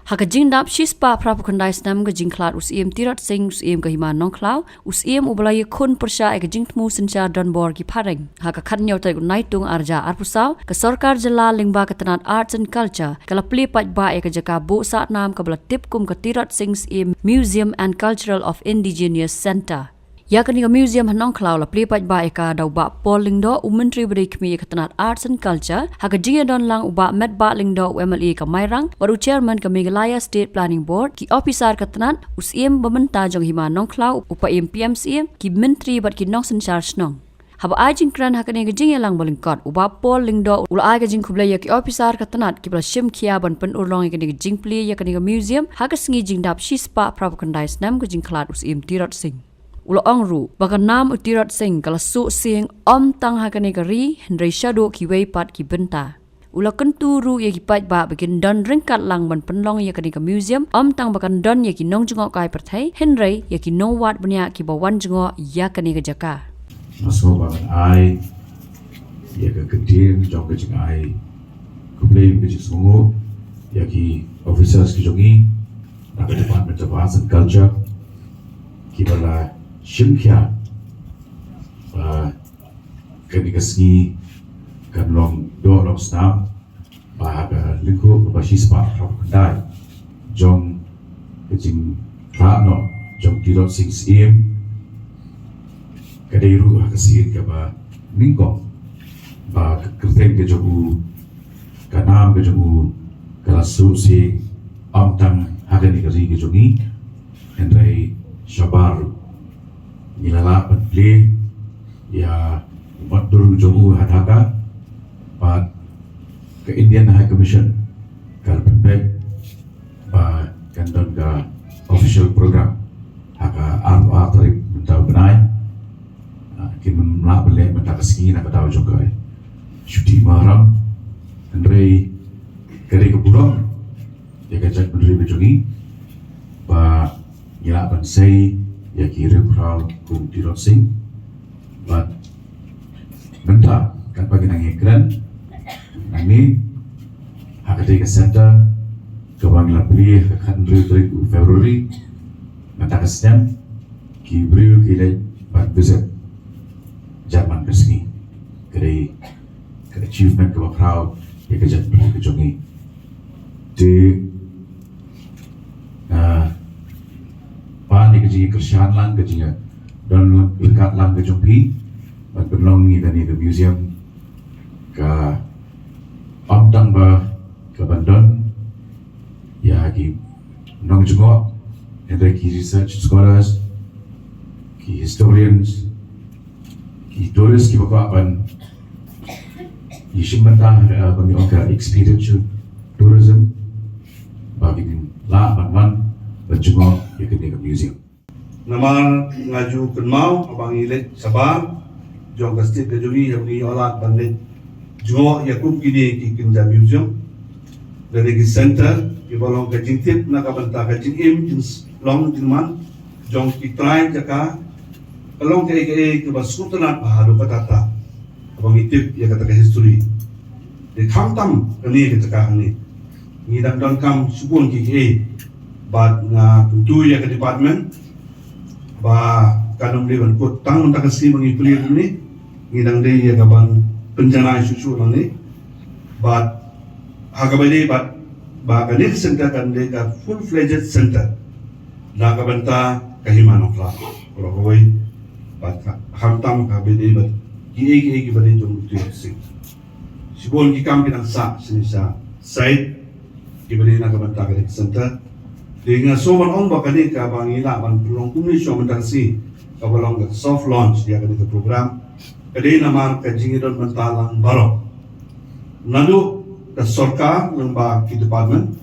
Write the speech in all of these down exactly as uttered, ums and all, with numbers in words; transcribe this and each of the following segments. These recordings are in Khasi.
Ha ka jingdap shispah phra phew khyndai snem ka jingkhlad u Syiem Tirot Sing, u Syiem ka Hima Nongkhlaw, u Syiem uba la ïakhun pyrshah ïa ka jingthmu synshar donbor ki phareng. Ha ka khatñiew tarik u Naitung arhajar arphew saw, ka sorkar jylla lyngba ka tnat Arts and Culture ka la plie paidbah ïa ka jaka buh sahnam kaba la tip kum ka Tirot Sing Syiem Museum and Cultural of Indigenous Centre. Ïa kane ka museum ha Nongkhlaw la plie paidbah ïa ka da u Bah Paul Lyngdoh, u Myntri ba dei khmih ïa ka tnat Arts and Culture, ha ka jingïadon lang u Bah Metbah Lyngdoh, u M L A ka Mairang, bad u Chairman ka Meghalaya State Planning Board, ki ophisar ka tnat, u Syiem ba mynta jong Hima Nongkhlaw, u Paiem P M Syiem, ki myntri bad ki nongsynshar shnong. Haba ai jingkren ha kane ka jingïalang ba lyngkot, u Bah Paul Lyngdoh u la ai ka jingkhublei ïa ki ophisar ka tnat kiba la shim khia ban pynurlong ïa kane ka jingplie ïa kane ka museum ha ka sngi jingdap shispah phra phew khyndai snem ka jingkhlad u Syiem Tirot Sing. U la ong ruh ba ka nam u Tirot Sing ka la suh sieng ym tang ha kane ka ri, hynrei shaduh kiwei pat ki bynta. U la kyntu ruh ïa ki paidbah ba kin don ryngkat lang ban pynlong ïa kane ka museum, ym tang ba kan don ïa ki nongjngohkai pyrthei, hynrei ïa ki nongwad bniah kiba wan jngoh ïa kane ka jaka. Nga sngew ba ngan ai ïa ka ktien jong ka jingai khublei, ka jingsngewnguh ïa ki officers ki jong ngi na ka Department of Arts and Culture kiba la shim khia ba kane ka sngi kan long doh long snam, ba ha ka lyngkhuh kaba shispah phra phew khyndai jong ka jingkhlad noh jong u Tirot Sing Syiem, ka dei ruh ha ka sien kaba nyngkong ba ka kyrteng ka jong u, ka nam ka jong u, ka la suh sieng ym tang ha kane ka ri ka jong ngi, hynrei shabar ruh. Ngi la lah ban plie ïa u mot dur jong u ha Dhaka, bad ka Indian High Commission ka la pynbeit ba kan don ka official program ha ka arphew ar tarik mynta u bnai. Ah, kin ym lah ban leh mynta ka sngi na ka daw jong ka shuti Muharram. Hynrei ka dei ka burom ïa ka jaitbynriew ka jong ngi ba ngi lah ban sei ïa ki riewkhraw kum u Tirot Sing. Bad mynta katba ngi nang ïakren nangne ha katei ka centre kaba ngi la plie ha ka khathynriew tarik u February mynta ka snem, ki briew ki leit ban visit jan man ka sngi. Ka dei ka achievement kaba khraw ïa ka jaitbynriew ka jong ngi. Te, ah, ban ïa ka jingïakyrshan lang, ka jingïadon ryngkat lang ka jong phi ban pynlong ïa kane ka museum, ka ym tang ba ka ban don ïa ki nongjngoh, hynrei ki research scholars, ki historians, ki tourist kiba kwah ban ïashim bynta, eh, ba ngi ong ka experiential tourism, ba kin lah ban wan ban jngoh ïa kane ka museum. Namar nga ju kynmaw haba ngi leit shabar jong ka state ka jong ngi, haba ngi ïoh lad ban leit jngoh ïa kum kine ki kynja museum lane ki centre kiba long ka jingtip na ka bynta ka jingim, jinglong jingman jong ki trai jaka, ka long kaei kaei kaba sngewtynnat bha haduh katta katta haba ngi tip ïa kata ka history. Te khamtam kane ka jaka hangne, ngi dang donkam shibun ki kiei, bad nga kyntu ïa ka department ba kan ym dei ban kut tang mynta ka sngi ba ngi plie hangne, ngi dang dei ïa ka ban pynjanai shuh shuh nangne. Bad ha kaba dei bad ba kane ka centre kan dei ka full fledged centre na ka bynta ka Hima Nongkhlaw baroh kawei, bad khamtam ha kaba dei bad kiei kiei kiba dei jong u Tirot Sing. Shibun ki kam ki dang sah shane sha site kiba dei na ka bynta kane ka centre. Te nga sngew ban ong ba kane kaba ngi lah ban pynlong kumne shuwa mynta ka sngi kaba long ka soft launch ïa kane ka program, ka dei namar ka jingïadon bynta lang baroh, naduh ka sorkar lyngba ki department,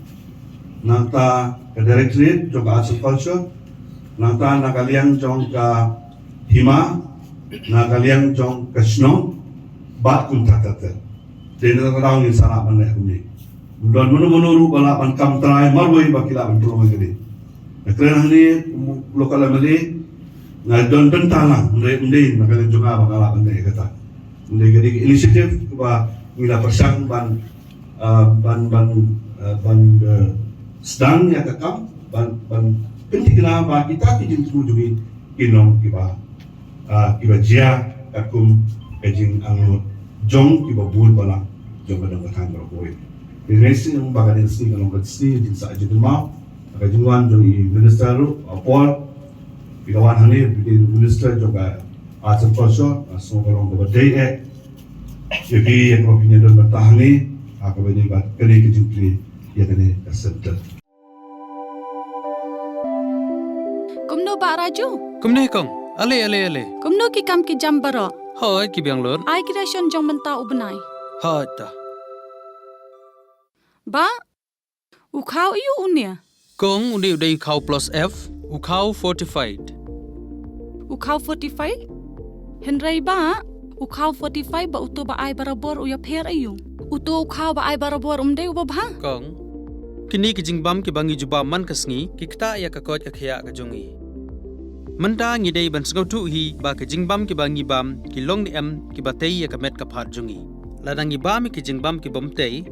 nangta ka directorate jong ka Arts and Culture, nangta na ka liang jong ka Hima, na ka liang jong ka shnong, bad kumta ter ter. Te na kata ka daw ngin sa lah ban leh kumne. Ym don mano mano ruh ba lah ban kam trai marwei ba ki lah ban pynlong ïa kane. Nga kren hangne kum u local M L A, nga don bynta lang, ym dei, ym dei na ka liang jong nga ba nga lah ban leh ïa kata. Ym dei, ka dei ka initiative kaba ngi la pyrshang ban, ah, ban, ban, ah, ban, ah, Sdang ïa ka kam ban, ban pynthikna ba kita ki jingthmu jong ngi ki long kiba, ah, kiba jia katkum ka jingangnud jong kiba bun balang jong ka dong ka thaiñ baroh kawei. Te nga sngew ba ka dei ka sngi ka long ka sngi jingsah jingkynmaw, ka jingwan jong i Minister ruh, ah, Paul, ki la wan hangne, ki dei Minister jong ka Arts and Culture, ah, sngew ka long kaba dei eh ïa phi, ïa kaba phin ïadon bynta hangne, ah, kaba dei ba kane ka jingplie ïa kane ka center. Kumno Bah Raju? Kumne kong. Ale, ale, ale. Kumno ki kam ki jam baroh? Hooid, ki biang lut. Ai ki ration jong mynta u bnai. Hooid ta. Bah, u khaw aiu une? Kong, une u dei u khaw plus F, u khaw fortified. U khaw fortified? Hynrei Bah, u khaw fortified bad uto ba ai barabor u ïapher aiu? Uto u khaw ba ai barabor um dei uba bha? Kong, kine ki jingbam kiba ngi ju bam man ka sngi ki ktah ïa ka koit ka khiah ka jong ngi. Mynta ngi dei ban sngewthuh hi ba ki jingbam kiba ngi bam ki long ne em kiba tei ïa ka met ka phad jong ngi. Lada ngi bam ïa ki jingbam ki bym tei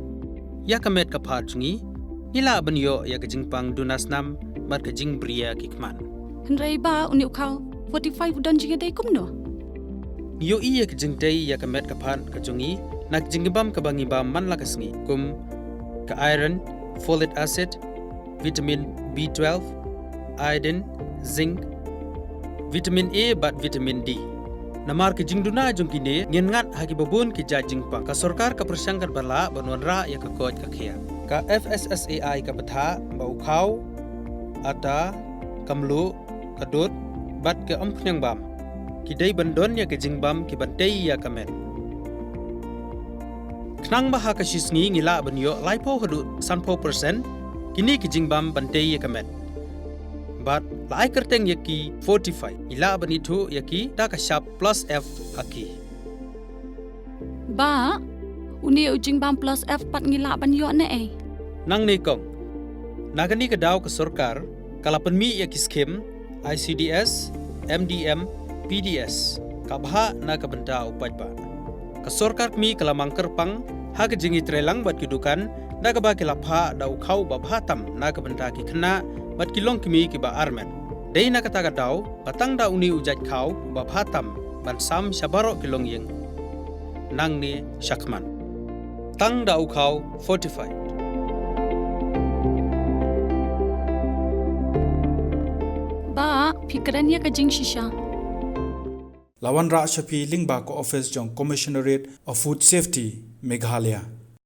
ïa ka met ka phad jong ngi, ngi lah ban ïoh ïa ka jingpang duna snam bad ka jingbriew ki khmat. Hynrei Bah, une u khaw fortified u don jingïadei kumno? Ngi ïohi ïa ka jingtei ïa ka met ka phad ka jong ngi na ka jingbam kaba ngi bam man la ka sngi, kum ka iron, folic acid, vitamin B twelve, iodine, zinc, vitamin A bad vitamin D. Namar ka jingduna jong kine, ngin ngat ha kiba bun ki jait jingpang. Ka sorkar ka pyrshang katba lah ban wanrah ïa ka koit ka khiah. Ka F S S A I ka batai ba u khaw, ata, ka mluh, ka dud bad ka umphniang bam ki dei ban don ïa ki jingbam kiban tei ïa ka met. Khnang ba ha ka shi sngi ngi lah ban ïoh laiphew haduh sanphew percent kine ki jingbam ban tei ïa ka met. Bad la ai kyrteng ïa ki fortified, ngi lah ban ithuh ïa ki da ka shap plus F ha ki. Bah, une u jingbam plus F pat ngi lah ban ïoh ne ei? Nangne kong. Na kane ka daw ka sorkar ka la pynmih ïa ki skim I C D S, M D M, P D S, ka bhah na ka bynta u paidbah. Ka sorkar kmie ka la mang kyrpang ha ka jingïatreilang bad ki dukan da kaba ki la phah da u khaw ba bha tam na ka bynta ki khynnah bad ki longkmie kiba armet. Dei na kata ka daw ba tang da une u jait khaw ba bha tam ban sam sha baroh ki longïing nangne shakhmat. Tang da u khaw fortified. Bah, phi kren ïa ka jingshisha. La wanrah sha phi lyngba ka office jong Commissionerate of Food Safety, Meghalaya.